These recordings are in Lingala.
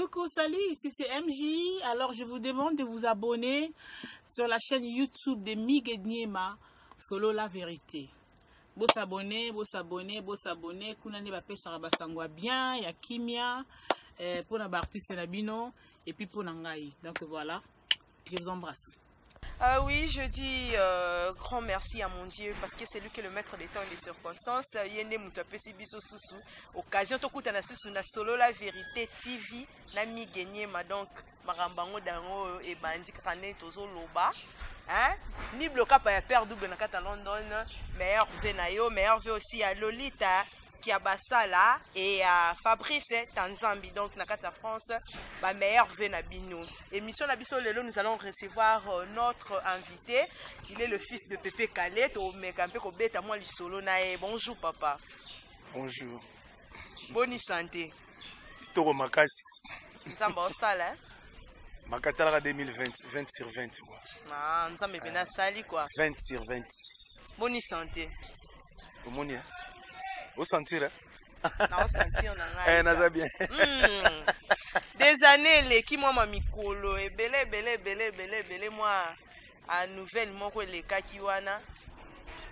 Coucou, salut, ici c'est MJ. Alors je vous demande de vous abonner sur la chaîne YouTube de Miguel Niema, Solo la vérité. Bo s'abonner, bo s'abonner, bo s'abonner. Kuna nde bapesaka basango ya bien, ya kimia, eh, pona ba artiste na bino et puis pona ngai. Donc voilà, je vous embrasse. Oui, je dis grand merci à mon Dieu parce que c'est lui qui est le maître des temps et des circonstances. Yende mutu apesi biso susu occasion tokutana susu na Solo la vérité TV na Migue Niema. Donc makambo yango dango ebandi kaka nde tozoloba, hein? Ni bloka pa ya père double na kati ya London, meilleur vœu na yo, meilleur vœu aussi ya Lolita Kiabasala et à Fabrice Tanzambi, donc na kati ya France, ba meilleur vœu na bino. Émission na biso lelo, nous allons recevoir notre invité. Il est le fils de Pépé Kalé, to meka mpe kobeta mwa lisolo na ye. Bonjour papa. Bonjour. Boni santé? Kitoko makasi. Nzambe osala, hein? Makatalaka 2020, 20 sur 20 quoi. Ah, Nzambe pena asali quoi. 20 sur 20. Boni santé? Omoni, hein? Osentir, hein? Naosentir na ngai. Eh, naza bien. Des années eleki, mwa ma mikolo ebele ebele ebele ebele ebele, mwa a nouvelle moko elekaki wana,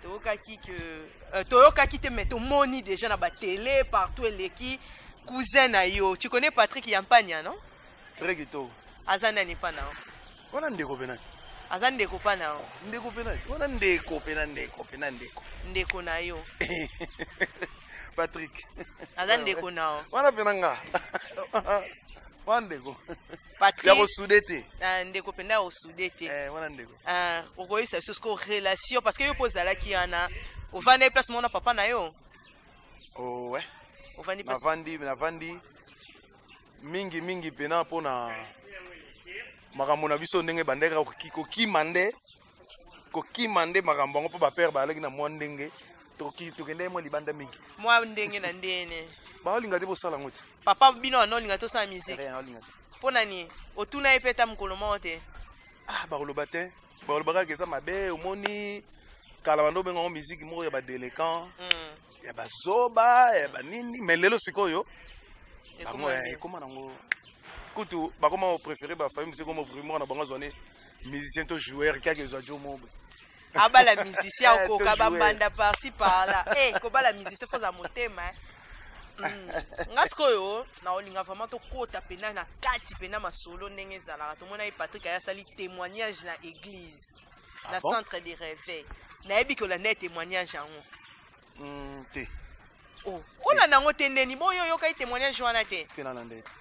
toyokaki ke toyokaki te, mais tomoni déjà na batélé partout eleki. Cousin na yo, tu connais Patrick Yampania, non? Très kitoko. Aza nani mpa na yo? Wana ndeko pena. Aza ndeko mpa na yo? Ndeko pena, wana ndeko pena, ndeko pena, ndeko. Ndeko na yo. Patrick. Aza ndeko na yo. Wana pena nga. Wana ndeko. Patrick. Ya kosude te. Ah, ndeko mpenza ya kosude te. Eh, wana ndeko. Ah, okoyebisa biso siko relation, parce que yo mpo ozalaki wana, ovandi place moko na papa na yo? Oh, ouais. Ovandi place? Navandi mingi mingi mpena mpona makambo na biso ndenge bandeka kokima nde kokima nde makambo yango, mpo bapère bazalaki na mwa ndenge tokende mwa libanda mingi. Mwa ndenge na ndene? Baolinga te bosala yango te. Papa bino wana olinga tosala musique? Rien, olinga te. Mpo na nini? Otuna ye mpe ata mokolo moko te? Ah, bakoloba te, bakoloba kaka eza mabe. Omoni kala bando obenga yango musique moko ya badélinquant, ya bazoba, ya banini, mais lelo sikoyo bango Ekoma eh, nde. Ekoma nango kutu bakoma kopréféré bafamille mosusu ekoma préféré moko na bango azwa ne musicien to joueur kaka ezwa jo mobe. Abala musicien. Eh, Okoka to joueur. Bambanda par-ci par-là. Eh, kobala musicien foza motema, eh. Nga sikoyo na olinga vraiment tokota pena na kati pena masolo ndenge ezalaka. Tomona ye Patrick aya asali témoignage na église Ah na bon? Centre de réveil. Nayebi ke olanda ye témoignage yango? Te. Oh, olanda yango te? Ndeni boyo oyoka ye témoignage wana te? Te, nalanda ye te.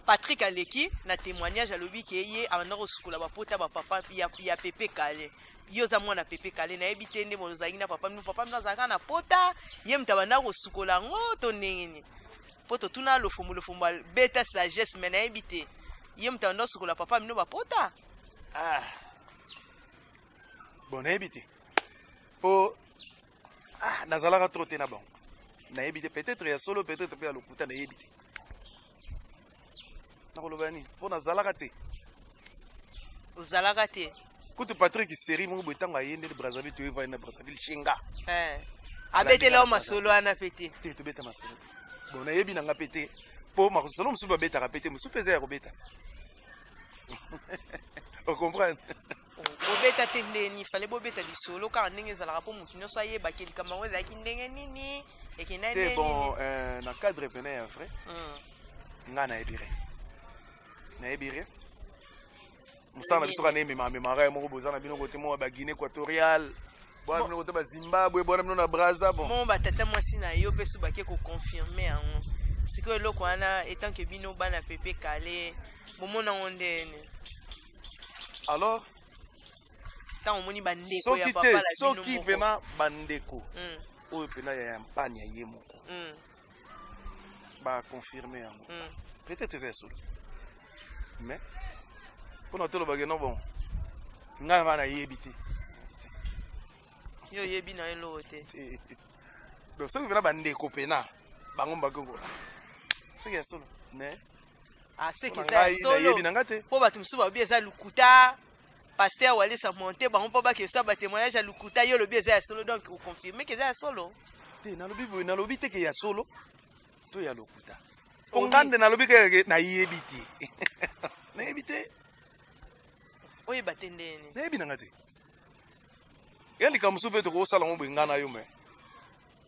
Patrick aleki na témoignage, alobi ke ye abanda kosukola bapota bapapa ya Pepe Kale. Ye oza mwana Pepe Kale, nayebi te nde ozalaki na papa bino, papa bino azalaka na pota, ye moto abanda kosukola yango to ndenge nini? Mpo totuna Lofombo, Lofombo abeta sagesse, mais nayebi te, ye moto abanda kosukola papa bino bapota? Ah. Bon, nayebi te mpo ah, nazalaka trop te na bango. Nayebi te, peut-être ya solo, peut-être mpe ya lokuta, nayebi te. Nakoloba nini mpo nazalaka te. Ozalaka te? Kutu Patrick série moko boye, ntango aye ndeni Brazzaville, toyevai na Brazzaville shenga. Eh. Abetela yo masolo wana mpe te? Te, tobeta masolo te. Bon, nayebi na nga mpe te, mpo masolo mosusu babetaka mpe te, mosusu mpe eza ya kobeta, ocomprendre? Bobeta te ndeni? Fale bobeta lisolo kaka ndenge ezalaka, mpo motu nyonso ayebaki likambo yango ezalaki ndenge nini, ekenda te. Ndenge Bon, nini? na cadre pene ya vrai, nga nayebi rien, nayebi rien. Mosala na biso kaka na emema memaka ye moko, boza na bino kote moko ba Guinée équatoriale, bwana bino kote ba Zimbabwe, bwana bino na Braza, bon. Mo batata mwasi na yo mpe so bake koconfirme yango sikoyo, eloko wana etanke bino bana Pepe Kale bomona yango ndene? Alors Ntango omoni bandeko ya soki papa te na bino soki moko. mpena bandeko oyo mpena ya mpani ya ye moko baconfirme yango, peut-être eza ya solo, mais mpona tolobake no, bon, ngai va nayebi te. Yo oyebi na yo eloko te? Te. Donc soki mpena bandeko mpena bango bakokola, soki ya solo, mais Ah, seke mpona eza ya ngai solo. nayebi na nga te. Mpo bato mosusu balobi eza lukuta, pasteur Walesa monte bango mpo bakesa batémoignage ya lukuta. Yo olobi eza ya solo, donc oconfirme ke eza ya solo? Te, nalobi boye, nalobi te ke ya solo to ya lokuta. Mpo nga nde nalobi keke nayebi te, nayebi te. Oyeba te ndeni? Nayebi nanga te. Ya likambo mosusu mpe tokosala ngo boye, nga na yo, me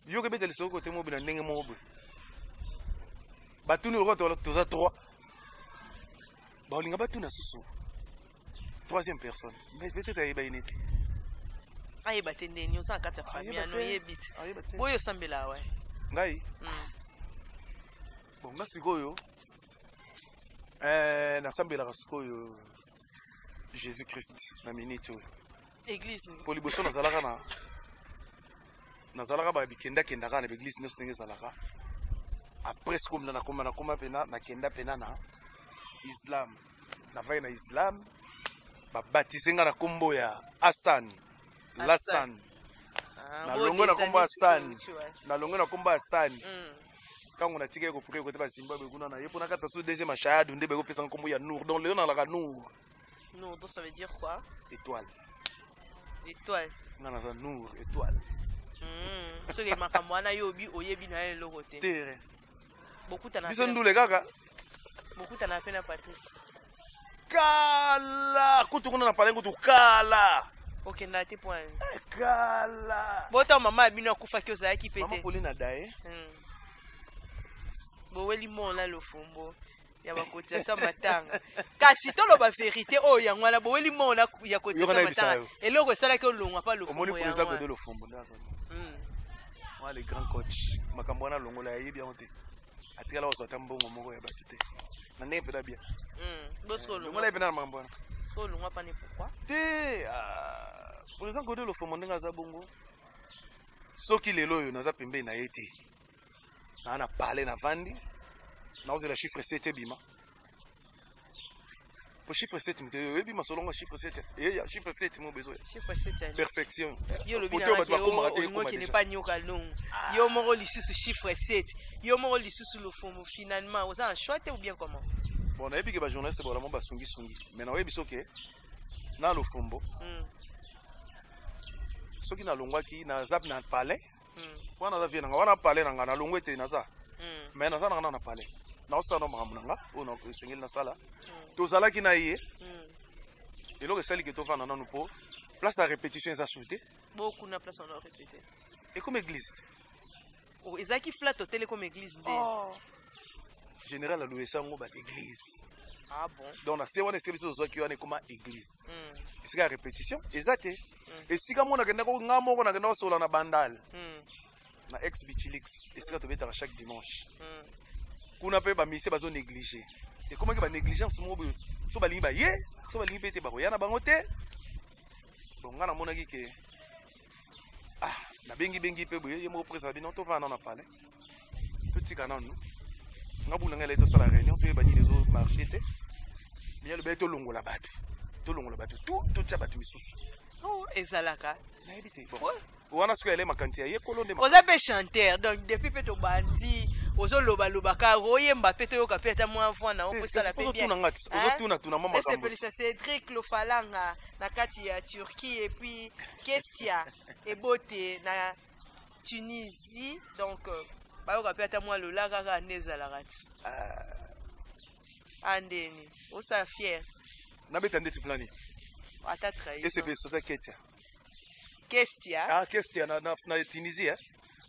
yo kebeta lisoko kote mobe na ndenge moko boye. Batuni lokola toza trois, baolinga batuna susu troisième personne, mais peut-être ayeba ye nete. Ayeba te ndeni? Oza na kati ya famille Ayeba ano te. oyebi te? Ayeba te. Boyo osambela we? Ngai? Bon, nga sikoyo nasambelaka sikoyo Jésus Christ na minute oyo. Église? Mpo liboso nazalaka na nazalaka babikendakendaka na baeglise nyonso ndenge ezalaka. Après sikoyo mna nakoma mpena nakenda mpena na islam, navai na islam, babatize nga na nkombo ya Asan Lasan. Ah, Nalongwe na nkombo ya San. San, nalongwe na nkombo ya San ntango natikaki koprier kote bazimbabwe kuna na ye mpona kata so deuxième ashayadu nde bekopesanga nkombo ya Nour. Donc lelo nalaka Nour. Nour, donc ça veut dire quoi? Étoile. Étoile. Nga naza Nour étoile. Soki makambo wana yo obi oyebi na ye eloko te? Tere. Bokutana biso ndule kaka. Bokutana mpe na Patrik? Kala kutu kuna na pale kutu kala. Okenda te po ani? Eh, kala. Bota mama ya bino akufaki, ozalaki mpe Mama te? Pauline Adaye. Boweli mona Lofombo ya bacotisation matanga. Kasi toloba vérité oyo yango wana, boweli mona ya cotisation Yoka nayebisa matanga. yo. Eloko esalaki olongwa pa Omoni Lofombo président yango Gode wana. Lofombo nde aza wana le grand coach. Makambo wana longola, ayebi yango te. Atikala kozwa ata mbongo moko ya bato te na ndenge mpena bien. Bosiko Longola ye mpena na makambo wana. Siko olongwa pani pourquoi? Te, ah, président Gode Lofombo ndenge aza bongo, soki lelo oyo naza pembeni na ye te, naa na palais navandi, naozela chiffre 7 ebima, po chiffre 7 moto oyebi masolongo chiffre 7 eya chiffre 7 mo bezoya. Chiffre 7 yani? Perfection. Yo olobi Kote oyo bato bakomaka te, ekoma okende déjà. pa nyoka longo, yo moko lisusu chiffre 7, yo moko lisusu Lofombo. Finalement oza na choix te ou bien comment? Bon, nayebi ke bajournaliste balamo basungisungi, mais naoyebi soki na Lofombo, soki nalongwaki, naza na palais. Wana naza vie na nga, wana palais na nga, nalongwe ete naza mais naza nanga na palais, naosala na makambo na nga oyo esengeli nasala. Tozalaki na ye. Eloko esali ke tovanda nanu mpo place ya répétition eza su te. Bokuna place wana répété? Ekomi église te. Oh, ezalaki flat hotel comme église nde? Oh. Général alouesa yango bato église. Ah bon? Donc na se wana esika biso tozwaki wana ekoma église. Esika ya répétition eza te. Esika moko nakendaka, nga moko nakenda kosola na Bandal, na ex Bichilix, esika tobetaka chaque dimanche. Kuna mpe bamisie bazo néglige, ekomaki banégligence moko boye. So balingi baye, so balingi mpe te, bakoya na bango te. Bon, nga namonaki ke ah, nabengibengi mpe boye ye moko président bino, tovanda nano na palais, totika nanu nga buna ngai elai, tosala réunion, toyeba nini ezomarche te. Miya lobi tolongola bato, tolongola bato tu, totia bato misusu. Oh, ezalaka? Nayebi te. Bon, wana soki ele makanisi ya ye kolo nde. Oza mpe chanteur, donc depuis mpe tobandi ozolobaloba kaka, oyemba mpe toyoka mpe ata mwa voix na yo mpo esala mpe bien. Ozotuna nga ti ozotuna tuna mwa makambo. Esepelisa Cédric Lofalanga na kati ya Turquie et puis Kestia Ebote na Tunisie. Donc bayoka mpe ata mwa lola kaka nde ezalaka ti andeni osala fier. Nabeta ndeti plani. Ata trahison. Esepelisa ata Ketia. Kestia. Ah, Kestia na Tunisie, eh?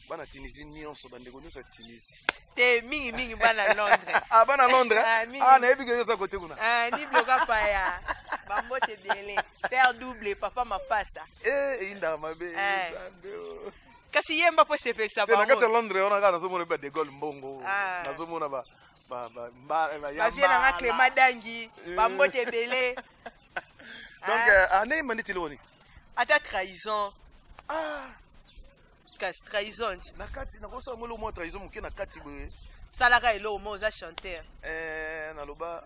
Bana Tunisie nyonso, bandeko nyonso ya Tunisie. Te, mingimingi bana Londres. Ah, bana Londres. Ah, mingi. Ah, nayebi ke yoza kote kuna. Ah, ni bloka paya bambote ebele, père double, papa mapasa. Eh, eyindaka mabe. Eh. Nzambe o. Kasi yemba mpo esepelisa Te, na kati ya bango. Londres wana kaka nazomona ba De Gaulle mbongo. Ah. Nazomona ba bavie nanga Yambala. Clément Dangi. Eh. Bambote ebele. Donc Ah. anayemba ndeti eloko nini? Ata trahison. Ah. Kasi trahison ti. Na kati nakosala ngo eloko mwa trahison moke na kati boye. Salaka eloko mo, oza chanteur. Eh, naloba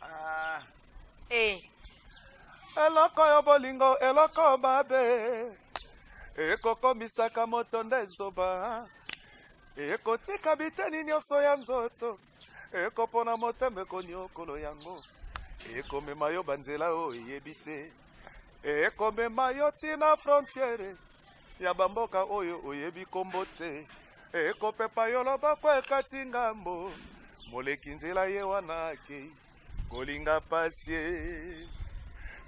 ah. Eh. Eloko yo bolingo, eloko mabe ekokomisaka moto nde zoba, ekotika biteni nyonso ya nzoto, ekopona motema, ekoniokolo yango, ekomema yo banzela oyo eyebi te, ekomema yo ntina frontière ya bamboka oyo oyebi kombo te. Ekopepa yo loboko ekati ngambo, moleki nzela ye wana akei kolinga pasi ye.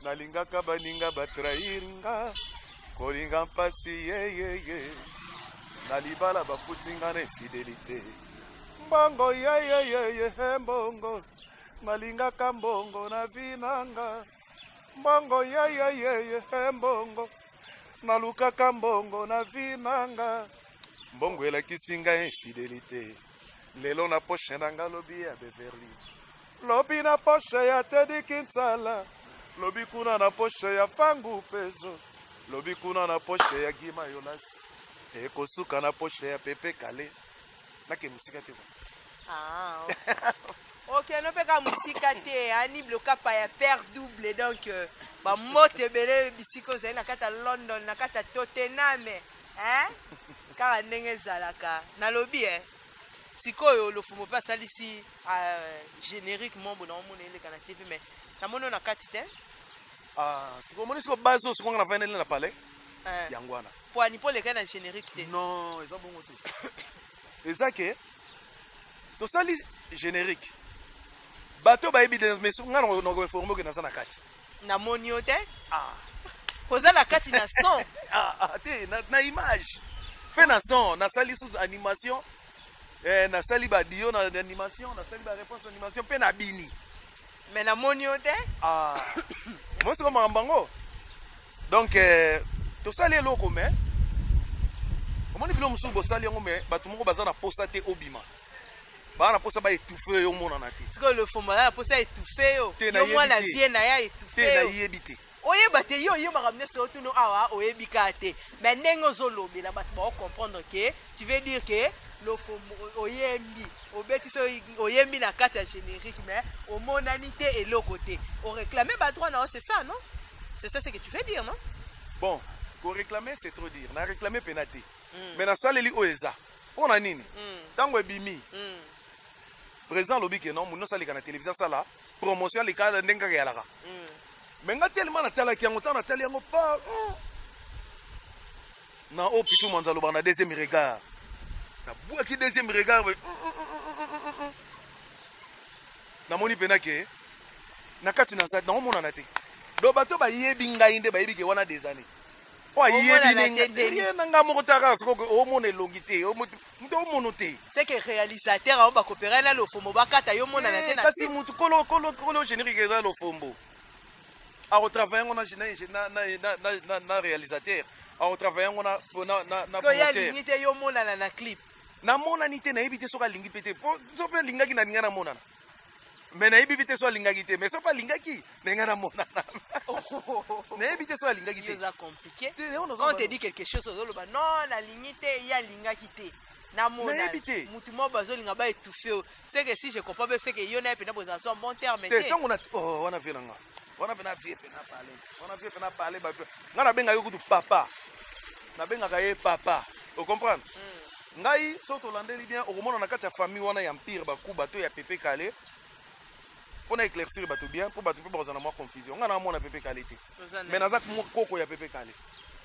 Nalingaka baninga batrahir nga, kolinga mpasi yeyeye. Na libala bafuti nga na infidelite. Mbongo yeyeyeye, mbongo nalingaka mbongo na vi na nga. Mbongo yeyeyeye, mbongo nalukaka mbongo na vi na nga. Mbongo elakisi nga infidelite. Lelo na poche na nga, lobi ya Beverly, lobi na poche ya Tedi Kinsala, lobi kuna na poche ya Fangu Pezo, lobi kuna na poche ya Gima Yolas, ekosuka na poche ya Pepe Kale. Nake mosika te. Ah, ok, no mpe kaka mosika te. Ani Blokapa ya père double, donc bamoto ebele bisika ozali na kati ya London, na kati ya Tottenham, hein? Kaka ndenge ezalaka, nalobi sikoyo Lofumo mpe asalisi générique mombo na omona eleka na TV, mais namoni oyo na kati te. Ah, sikoyo omoni, sikoyo base oyo sikoyo nga na vandeli na palais. Yango wana. Poani mpo oleka na générique te? Non, eza bongo te. Eza ke tosali générique, bato bayebi te, mais nga nakoinforme oke naza na kati. Namoni yo te. Koza na kati na son? Ah, ah, te, na image mpe na son. Nasali sous animation, nasali badio na animation, nasali baréponse na animation mpe na bini. Mais namoni yo te. Ah, moi siko makambo yango, donc tosali eloko, mais omoni bilo mosusu bosali yango, mais bato moko baza na posa te obima, baza na posa baétouffe yo, omonana te. Sikoyo Lofombo aza na posa étouffe yo? Te, yo nayebi mwana te. Vie na ya te. Étouffe yo? Nayebi te. Oyeba te, yo oyebaka nyonso otunu awa, oyebi kaka te, mais ndenge ozolobela, bato baocomprendre ke tu veux dire ke Lofombo oyembi, obeti so oyembi na kati ya générique, mais omonani te, eloko te, oréclame badroit na yo, c'est ça, non? C'est ça ce que tu veux dire, non? Bon, koréclame, c'est trop dire. Na réclame mpena te. Mais nasaleli oyo eza mpo na nini? Ntango ebimi, président alobi ke non, moto nyonso aleka na télévision, asala promotion, aleka ndenge kaka eyalaka. Mais nga tellement natalaki yango, ntango natali yango pa na oyo Pichu Mwanza alobaka na deuxième regard, nabwaki deuxième regard boye, namoni mpena ke na kati naza naomonana te. Donc bato bayebi ngai nde bayebi ke wana des années oyo ayebi. Omonana te ndeni. Ye na ngai moko taka sikoyo omona elongi te, moto omono te. C'est que réalisateur ao bakopera na Lofombo, bakata yo monana te na Kasi mutu kolo kolo kolo générique eza Lofombo, akotravaille yango na réalisateur, akotravaille yango na Sikoyo ye promoteur. Alingi te yo monana na clip? Namonani te, nayebi te soki alingi mpe te. Po so mpe alingaki, nalinga namonana, mais nayebi mpe te so alingaki te. Mais so mpe alingaki, nalinga namonana, nayebi te so alingaki Yo te. eza compliqué. Te, yango Quand on te dit quelque chose, ozoloba non, nalingi te, ye alingaki te namona. Nayebi te. Mutu moko bazolinga baétouffe yo. C'est que si je comprends bien, c'est que yo na ye mpena bozala so en bon terme te? te? Ntango na, oh, wana vie na nga, wana mpe na vie mpe na pale, wana vie mpe na pale. Bato nga nabengaka ye kutu papa, nabengaka ye papa, ocomprendre? Ngai so tolandeli bien, okomona na kati ya famille wana ya Empire Bakuba to ya Pepe Kale, mpo na éclaircir bato bien, mpo bato mpe bakozala na mwa confusion, ngai naamona Pepe Kale te. Oza Mais naza koko ya Pepe Kale.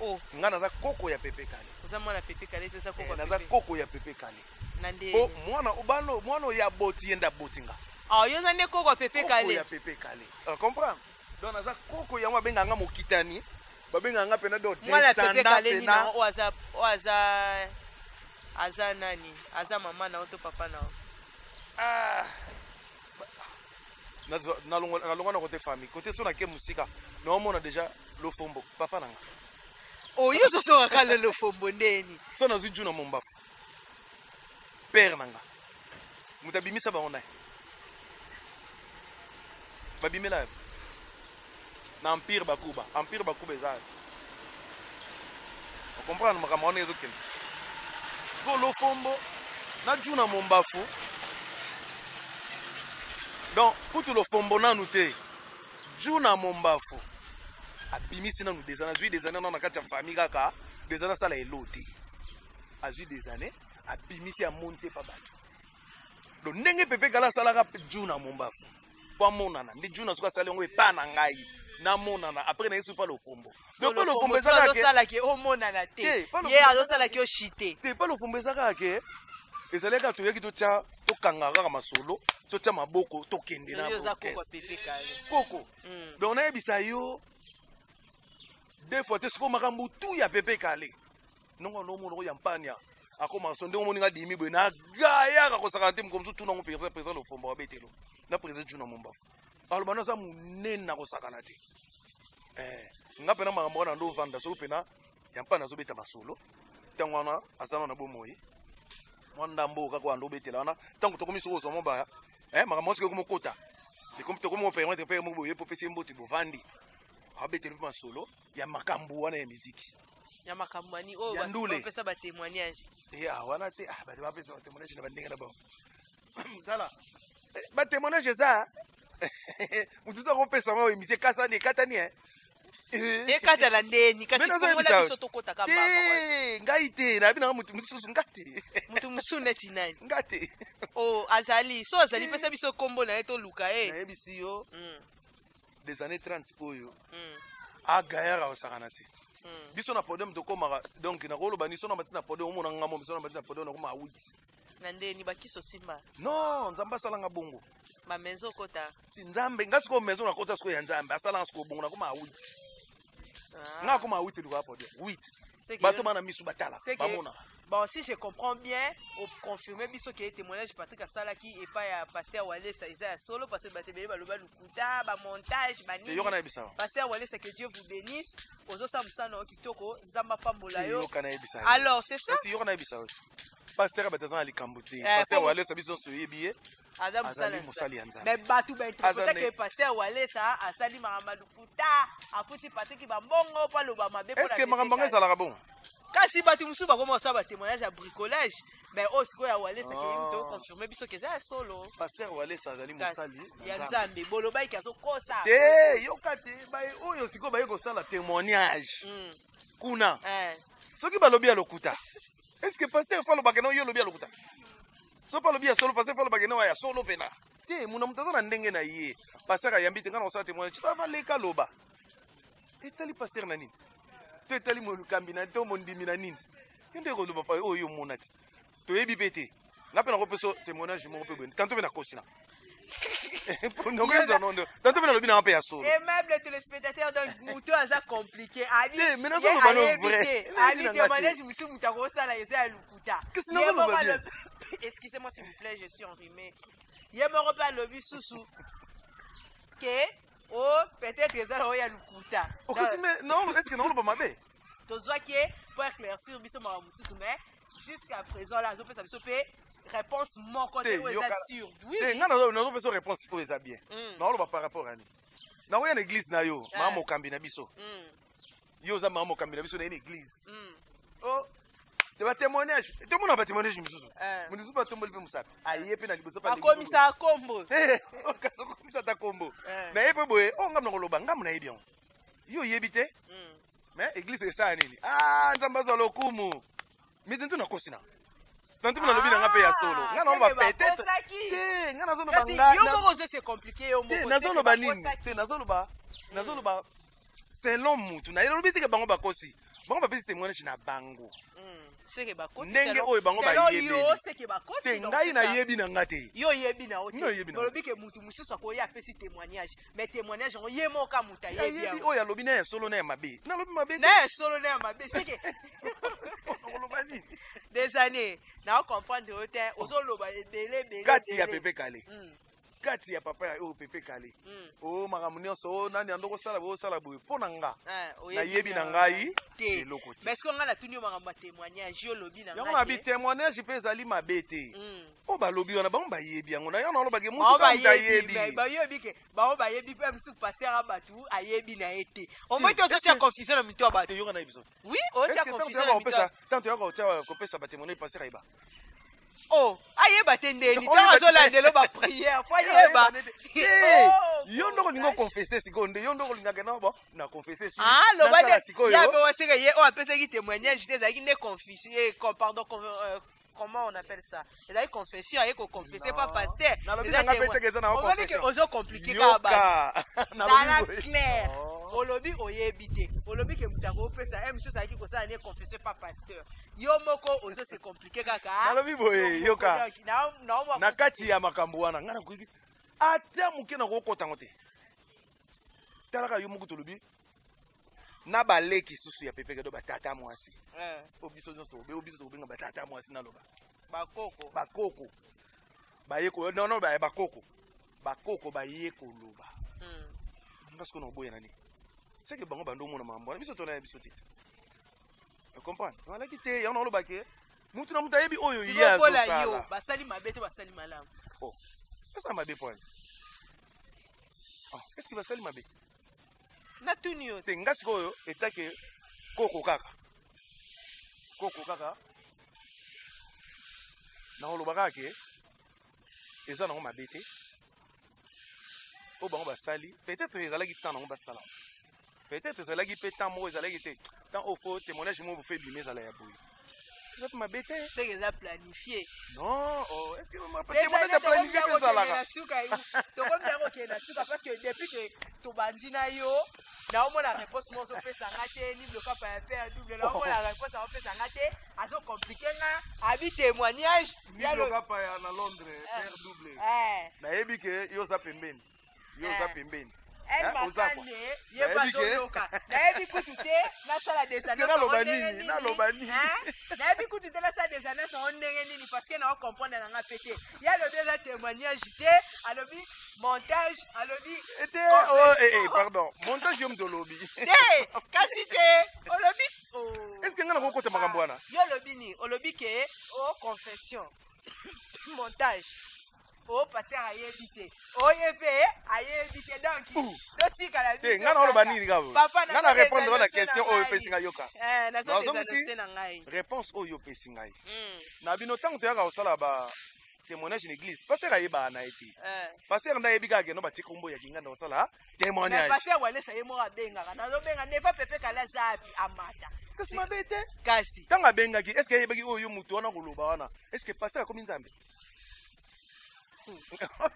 Oh. Ngai naza koko ya Pepe Kale. Oza mwana Pepe Kale te, oza koko ya Naza Pepe. koko ya Pepe Kale. Na nde? Mpo mwana bano, mwana oyo aboti, ye nde aboti nga. Ah, yo oza nde koko ya Pepe Koko Kale? ya Pepe Kale, comprendre? Donc naza koko yango, babengaka nga mokitani, babengaka nga mpena donc Mwana Pepe descendant. Kale nini? Pena Oyo aza, oyo aza nani? Aza mama na yo to papa na yo? Ah. Nalongwa na côté famille, côté so nake mosika, naomona déjà Lofombo papa na nga. Oyo ozosongaka le Lofombo ndeni? So nazwi Juna Mombafu, père na nga, moto abimisa bango na ye, babimela ye na Empire Bakuba. Empire Bakuba eza, ocomprendre makambo wana ezokende ko Lofombo na Juna Mombafu. Donc kutu Lofombo nanu te, Juna Mombafu abimisi nanu des années, azwi des années nano na kati ya famille, kaka des années asala elo te, azwi des années, abimisi, amoni te pa bato. Donc ndenge Pepe Kala asalaka Juna Mombafu mpo amonana, nde Juna soki asali yango epa na ngai. Namonana après naye su pa Lofombo. Donc pa Lofombo eza kaka ke azosalaki omonana te. Te, pa Ye Lofombo azosalaki oshite. Te, pa Lofombo eza kaka ke ezali kaka toyaki totya, tokanga kaka masolo, totya maboko, tokende na Soki oza koko orchestre. pepe kale. Koko. Donc nayebisa yo deux fois te, sikoyo makambo tu ya Pepe Kale ndongo nomona oyo ya mpania akoma so ndenge omoni nga dimi boye na gayaka kosakana te. Mokomosu tuna ngo président Lofombo abetelo na président Juna Mombafu, aloba naza monene na kosakana te. Nga mpena makambo wana ndo ovanda soki mpena ya mpana azobeta masolo ntango wana aza na bomoi, mwa ndambo kaka wana obetela wana. Ntango tokomi soki ozwa mobaya, makambo soki ekomokota, ekomi tokomi kopermettre mpe moko boye po opesi ye mbote, bovandi, abeteli mpe masolo ya makambo wana ya miziki. Ya makambo ani oyo Ya bato ndule. bapesa batémoignage? Te, ah, wana te. Ah, bato bapesa batémoignage na bandenge na bango. Tala, batémoignage eza motu so akopesa ngo émission ekasani, ekatani, eh. Ekatala ndeni kasi? Mais nazoyebisa Kongola yo. biso tokotaka mbamba. Te, ngai te, nayebi nanga motu mosusu, nga te. Motu mosusu neti nani? Nga te. O azali so azali, pesa biso nkombo na ye, toluka ye. Nayebisi yo, des années 30 oyo agayaka kosakana te. Biso na podium tokomaka, donc nakoloba ni so na bati na podium, omona ngamo biso na bati na podium, nakoma 8. Na ndeni bakisi osimba? Non, Nzambe asalanga bongo. Bamaison okota? Nzambe nga sikoyo maison nakota sikoyo ya Nzambe asalanga sikoyo bongo, nakoma 8. Nga akoma 8 luka podium 8. C'est que Bato bana misu batala, C'est que- bamona. Bon, si je comprends bien, oconfirme biso ke témoignage Patrick asalaki epai ya pasteur Walesa eza ya solo, parce que bato ebele baloba lokuta, bamontage, banini. Yoka nayebisa yo. Pasteur Walesa, que Dieu vous bénisse, ozosala mosala na yo kitoko, Nzambe apambola yo. Yoka nayebisa yo. Alors c'est ça. Kasi yoka nayebisa yo, pasteur bato aza na likambo te. Pasteur Walesa, biso nyonso toyebi ye. Aza mosala Azali mosali ya Nzambe. Mais bato bainterpreta Aza ke pasteur Walesa asali makambo ya lokuta, afuti Patrik bambongo mpo aloba mabe mpo na Est ce que Pepe makambo yango Kale. ezalaka bongo? Kasi bato mosusu bakoma kosala batémoignage ya bricolage, mais oyo sikoyo ya Walesa ke ye moto Ah. oconfirme biso ke eza ya solo. Pasteur Walesa azali Kasi, mosali ya na Nzambe. Nzambe, bolobaki azokosa. Te, yoka te, baye oyo sikoyo baye kosala témoignage kuna, soki balobi ya lokuta, est ce que pasteur fa alobaka no yo olobi ya lokuta? So mpe alobi ya solo, pasteur fa alobaka no ya solo mpena te. Muna moto aza na ndenge na ye. Pasteur ayambi te, nga na kosala témoignage to avaleka, aloba etali pasteur na nini, to etali mokambi na to mondimi na nini. Yo nde koloba pa oyo yo omona te, toyebi mpe te. Nga mpe nakopesa témoignage moko mpe boye, tanto mpe nakosi na tanto mpe nalobi nanga mpe ya solo. Aimable téléspectateur, donc moto aza compliqué abi. Te, mais nazoloba no Ye ayebi vrai. te. Nayebi Abi na nga te. témoignage mosusu moto akosala eza ya lokuta. Kasi Ye nazoloba moko bien. Excusez-moi s'il vous plaît, je suis enrhumé. Ye moko mpe alobi susu ke o peut-être eza na oyo ya lokuta. Okoti me non, est ce que nakoloba mabe? Tozwaki ye po éclaircir biso makambo mosusu, mais jusqu'à présent là azopesa biso mpe réponse moko te Te, oyo eza yoka- sûr. Oui. Te, nga nazopesa réponse oyo eza bien. Naoloba par rapport ani nakoya na église na yo, maa mokambi na biso. Yo oza maa mokambi na biso, na ye na église. O te batémoignage, tomona batémoignage mosusu. Moto mosusu atomboli mpe mosapi, aye mpe na liboso mpe aleki. Akomisa kombo. Te, kasi okomisa ata kombo na ye mpe boye, o ngambo na koloba, ngambo nayebi yango, yo oyebi te. Mais église esala nini? Ah, Nzambe azwa lokumu. Mite nto nakosi na tanto mpe nalobi nanga mpe ya solo. Nga naloba Ah, peut-être bakosaki. te, nga nazoloba Kasi nga yo moko ozo se compliqué yo te. moko. Nazoloba nini? Bakosaki. Te, nazoloba selon mutu na ye. Nalobi teke bango bakosi, bango bapesi témoignage na bango. Seke bakosi. Ndenge oyo bango Selon bayebeli. yo, seke bakosi. Te, Donc ngai c'est ça. nayebi na nga te. Yo oyebi na yo Nga oyebi te. na yo. Balobi ke mutu mosusu akoya apesi témoignage, mais témoignage yango ye moko moto ayebi Ayebi yango. oyo alobi na ya solo na ya mabe, nalobi mabe te. Na ya solo na ya mabe, seke Nakoloba nini? Des années na ocomprendre yo te, ozoloba ebele ebele. Kati ya Ebele. Pepe Kale, kati ya papa ya oyo Pepe Kale, o makambo nyonso o nani ando kosala boye, osala boye mpo na nga. Oyebi Nayebi na ngai te. eloko te. Mais soki ngai natuni yo makambo ya témoignage, yo olobi na Yango ngai nabi te. témoignage mpe ezali mabe te. Oyo balobi wana, bango bayebi yango na yango nalobaki mutu Bango kaka mutu bayebi, ayebi. mais bayebi ke bango bayebi mpe mosusu pasteur ya bato ayebi na ye te. Omoi te, Est-ce ozotia que- confusion na mito ya bato. Te, yoka na ye biso. Oui, otia confusion na mito ya Tanto toyaka kopesa batémoignage, pasteur ayeba. Oh, ayeba te ndeni? Oyeba Ntango te. azolandela baprière, fo ayeba. Te, Oh, yo ndoko olingi oconfesse sikoyo nde yo ndoko olingaka na bon na confesse. Ah, loba nasala nde sikoyo. ya be waseke ye oyo apesaki témoignage te, ezalaki nde confusion, pardon, Comment on appelle ça? Ezali confession, aye koconfesse pa pasteur. Nalobi na nga mpe teke eza na Omoni ke ozo compliquer kaka bato. Yoka. Zala clair. Oh. Olobi oyebi te. Olobi ke moto akopesa ye mosusu ayaki kosala ne confession pa pasteur. Yo moko ozo se compliquer kaka. Nalobi boye, Yo moko, yoka. donc, na Na kati ya makambo wana ngai nakoki ata moke nakokota yango te. Talaka yo moko, tolobi na baleki susu ya Pepe Kado, batata mwasi oyo biso nyonso oyo biso tokobenga batata mwasi, naloba bakoko. Bakoko baye ko, non non, bakoko baye koloba. Nga sikoyo na oboya nani? Seke bango bando omona makambo wana, biso tolaya biso te, comprendre? Toalaki te. Yango naoloba ke mutu na mutu ayebi oyo ye Sikoyo mpola yo, azosala. basali mabe to basali malamu? Oh, basala mabe po ani? Ah, est ce que basali mabe? Natuni yo. Te, nga sikoyo etake koko kaka, koko kaka, nakoloba kaka ke eza nango mabe te oyo bango basali. Peut-être ezalaki temps nango basala, peut-être ezalaki mpe temps moko ezalaki te, temps oyo faut témoignage moko faut ebima, ezala ya boye, eza mpe mabe te. Seke eza planifié. Non, oh, est ce que témoignage ya planifié mpe ezalaka? Tokomi yango okende na suka, parce que depuis que tobandi na yo, naomona réponse moko ozopesanga te, ni blokapa ya père double. Naomona réponse aopesanga te, azocompliquer nga. Abi témoignage ya Nilokapa ya na Londres, père double. Nayebi ke yo oza pembeni, yo oza pembeni. El Eh, oza kwa. Makane ye Nayebi ke- bazoyoka, nayebi kutu te nasala des annonces Naloba yango ndenge nini? Naloba nini? Hein? Nayebi kutu te nasala des annonces yango ndenge nini, parce que naocomprendre nanga pe te. Ye alobi eza témoignage te, alobi montage, alobi Ete oh, eh, eh, pardon, montage yo moto olobi. Te, kasi te, olobi, oh. Est ce que ngai nakokota makambo wana? Yo olobi nini? Olobi ke o confession, montage, o pasteur ayebi te, oye mpe ayebi te, donc Ouh. totikala Te, ngai naoloba nini kaka? Papa, Ngai na répondre wana question oyo opesi ngai, yoka. Nazodésannonce na ngai. Réponse oyo opesi ngai na bino, ntango toyaka kosala ba témoignage na église, pasteur ayebaka na ye te. Pasteur nde ayebi kaka keno batie kombo ya kinga na kosala témoignage. Pasteur Walesa ye moko abengaka, nazobenga nefa Pepe Kala aza api, amata. Kasi mabe te. Kasi ntango abengaki, est ce que ayebaki oyo motu wana koloba wana? Est ce que pasteur akomi Nzambe?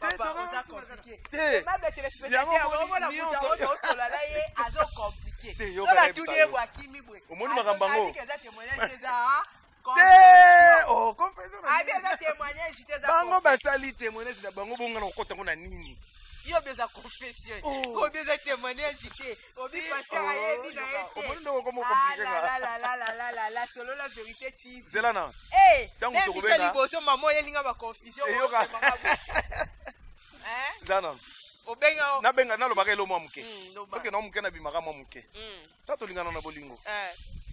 Papa, oza compliqué. Te. Mabe téléspectateur, Yango omona moto nyonso- yango osola na ye, azocompliquer. Te, yoka So na natuni yebisa ye yo. boye, akimi boye. Omoni makambo yango? Azoki eza témoignage, eza Te, oh, confession na abi nini? eza témoignage te, eza Bango basali témoignage na bango, bonga na kokota ngo na nini? Yo mpe eza confession, Oh. obi eza témoignage te, obi pasteur Oh, ayebi na ye yoka. te. Omoni ndenge okoma compliqué nga. Alalalalala, Solola Vérité TV. Zela na Eh, Ntango na tokobenga- biso liboso, mama oyelinga baconfusion. Eyoka. Zela na Obenga. Nabenga, nalobaka elo mwa moke. Loba. Oke, na moke, nabimaka mwa moke. Ta tolingana na bolingo,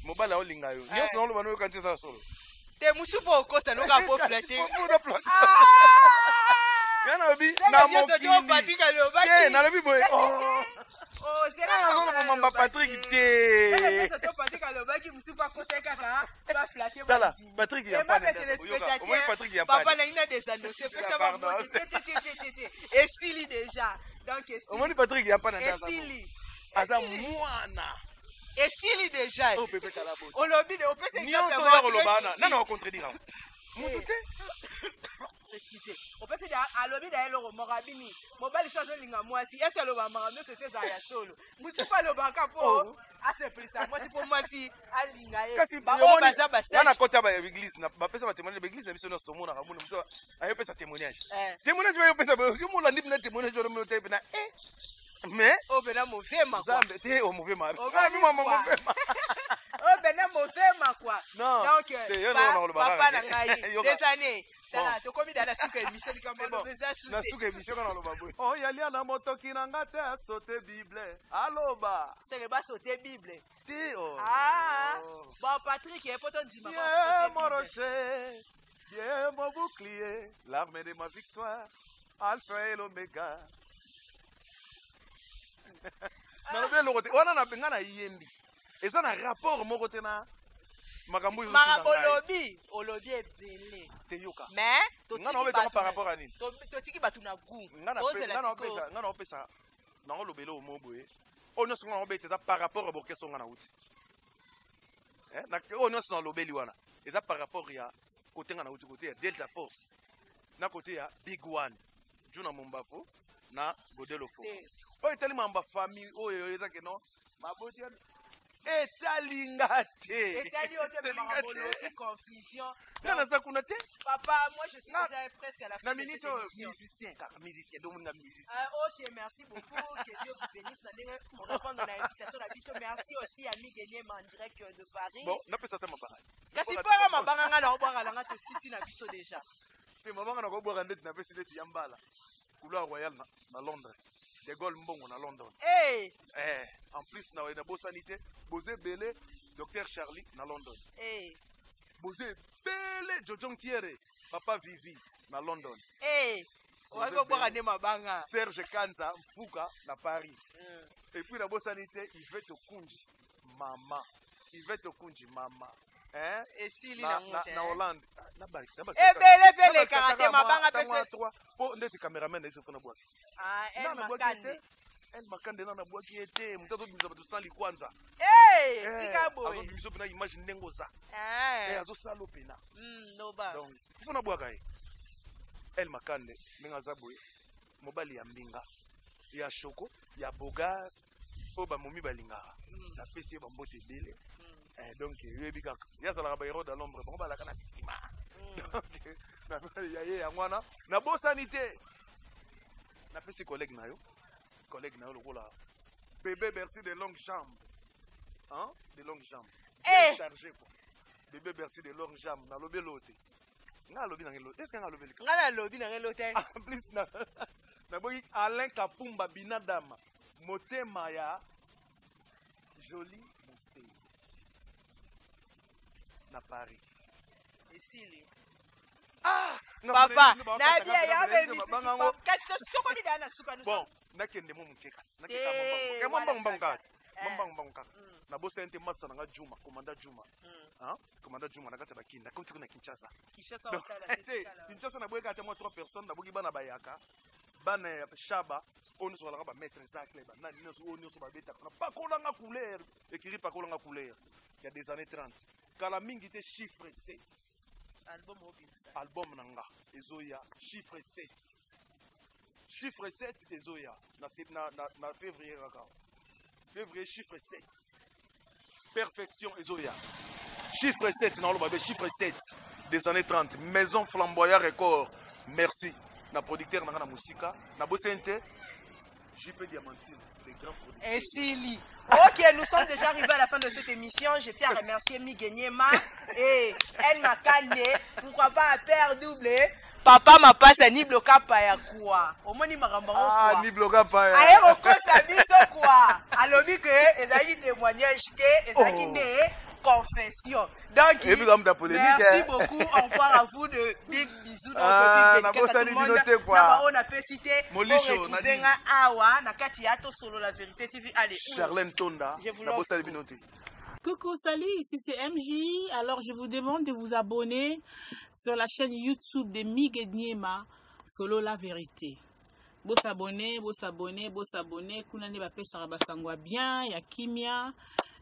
mobali aolinga yo nyonso, naoloba noyoka nti eza solo. Te, mosusu mpo okosa noka po plate. Ya nalobi na mokili te, nalobi boye, oh. Nazoloba mamba Patrik te. Alobaki mosusu akosa kaka baflatter. Tala Patrik ya pane, omoni Patrik ya Papa, pane. nangi na désannonce, pesa Pardon. bamote te te te te te, esili déjà, donc esili. Omoni Patrik ya pane, Esili. aza mwana. Esili déjà. Oyo Pepe Kalabo Olobi de opesa nyonso oyo koloba wana, nana wacontredire yango mutu te. Excuse, opesi alobi na ye eloko moko, abini mobali so azolinga mwasi, esi aloba makambo nyonso te ezala ya solo. Motu mpo alobaka mpo Oh. asepelisa mwasi, mpo mwasi alinga ye. Kasi Baoyo baza wana basage. kota ba église bapesa batémoignage, baéglise na biso nyonso tomonaka muna moto ayopesa témoignage. Eh. Témoignage bayopesa, yo molandi mpena témoignage wana, moto pena mais Oyo pena movema kwa. Nzambe te, omovema. Omoni Mama, kwa. movema. Oyo pena movema kwa. Non, Donc te, yo nde wana koloba papa kaka na te. ngai, Yoka. des années, tala, Bon. tokomi da na suka émission, likambo C'est bon. aloba eza su Na te. suka émission kana aloba boye, oyo alia na motoki na nga te, asote Bible, aloba. Seke basote Bible. Te, oh. Ah, bon, Patrik ye po tondima. Dieu mon rocher, Dieu mon bouclier, l'armée de ma victoire, Alpha et l'Omega. Nalobi eloko te wana na nga nayembi, eza na rapport moko te na makambo oyo Makambo ozotuna ngai. olobi, olobi ebele. Te, yoka. Mais Nga na obetaka par rapport à nini? Totiki bato na gu. Nga na Tozela nga na sikoyo. nga na opesa naolobela omo boye, oyo nyonso nga na obeta eza par rapport ya bokese nga na uti. Oyo nyonso nalobeli wana eza par rapport ya Kote nga nauti, kote ya Delta Force na kote ya Big One, Juna Mombafo na Godelofo. Te. Oyo etali mamba famille, oyo eza ke non, baboti etali nga te. Etali yo te, Etali mais nga makambo te. olobi, confusion. Nga naza kuna te. Papa, moi je suis déjà presque à la fin Na de minute cette oyo émission. musicien, kaka musicien, domoni nga musicien. Ah, ok, merci beaucoup. Que Dieu vous bénisse. Na ndenge répondre na invitation na biso. Merci aussi à Miguel en direct de Paris. Bon, napesa te mabanga. Kasi mpaka mabanga nga na obwaka nanga, tosisi na biso déjà. Te, mabanga nakobwaka ndeti napesi ndeti ya mbala couloir royal na Londres, De Gaulle mbongo na London. Hey, eh, en plus na nabosani te, boza ebele, Docteur Charlie na London. Hey, boza ebele, Jojo Nkiere, papa Vivi na London. Hey. Owapi obwaka nde mabanga. Serge Kanza Mfuka na Paris. Et puis nabosani te Ivete Okunji mama, Ivete Okunji mama, hein? Esili na, nango na, te. na Hollande. Ah, nabalakisa Ebele mpe elekaka te, mabanga mpe mpo ndeti cameraman na esofo nabwaki. Ah, El Na nabwaki ye te. Makande. El Makande, na nabwaki ye te, moto azobimisa bato sans likwanza. Hey, Eh, tika boye. azobimisa mpena image ndenge oza. Ah. Eh, azosala mpena. Loba. Donc fo nabwaka ye El Makande ndenge aza boye, mobali ya mbinga ya shoko ya bogar oyo bamomi balingaka. Napesi ye bambote ebele. Eh, donc yoyebi kaka ye azalaka bahéros à l'ombre, bango balaka na nsima. Donc ya ye yango wana nabosani te. Napesi collègue na yo, collègue na yo lokola bébé Bercy de longue jambe, hein? De longue jambe. Eh! Bien chargé quoi, bébé Bercy de longue jambe. Nalobi elo te, nga alobi nanga elo, est ce que nga alobi elika? Nga nalobi nanga elo te. En plus naboki Alain Kapumba Binadama, motema ya Joli Mosei na Paris. Esili. Ah, Papa, nabia ya bemisi. Kasi tokomi daa na suka. Bon, nakende mo moke, kasi Eh, mwa mbangu mbangu kaka te. Eh. Mwa mbangu mbangu kaka. Nabosani te masa nanga Juma, commandant Juma. Hein? Commandant Juma na kati ya Bakini, nakoti kuna Kinshasa. Kinshasa. Donc, Otala te, Kinshasa naboyeka ata mwa trois personnes. Naboki bana bayaka, bana ya Shaba oyo nyonso balaka, bamaître Zacle, banani nyonso oyo nyonso babetaka na pakolanga couleur ekiri, pakolanga couleur ya des années 30, kala mingi te. Chiffre 7. Album obimisa. Album na nga ezoya, chiffre 7, chiffre 7 ezoya na février kaka, février. Chiffre 7, perfection ezoya, chiffre 7. Naoloba be chiffre 7 des années 30, maison Flamboyant Record. Merci na producteur na nga na mosika. Nabosani te JP Diamantine, le grand producteur. Esili. Ok, nous sommes déjà arrivés à la fin de cette émission. Je tiens à remercier Miguel Niema et El Makane. Pourquoi pas à Père Double? Papa mapasa ni bloka paya quoi. Omoni makambo yango Ah, quoi. ni bloka pa. Aye kokosa biso quoi. Alobi que ezalaki témoignage te, ezalaki Oh. nde confession. Donc, Et puis, comme ta polémique, merci hein. beaucoup. Au revoir à vous, de big bisous. Donc, Ah, big dédicace à tout nabosani le monde. bino te, quoi. Na ba oyo napesi te. Molisho, Oretrouve Nadine. nga awa na kati ya Tosolo la vérité TV. Allez, oula. Charlène Tonda. Je vous lance. Nabosani bino te. Coucou, salut, ici c'est MJ. Alors je vous demande de vous abonner sur la chaîne YouTube de Miguel Niema, Solo la vérité. Bo s'abonner, bo s'abonner, bo s'abonner. Kuna nde bapesaka basango ya bien, ya kimia,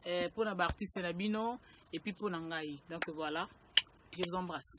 eh, pour na ba artiste na bino et puis pour na ngai. Donc voilà, je vous embrasse.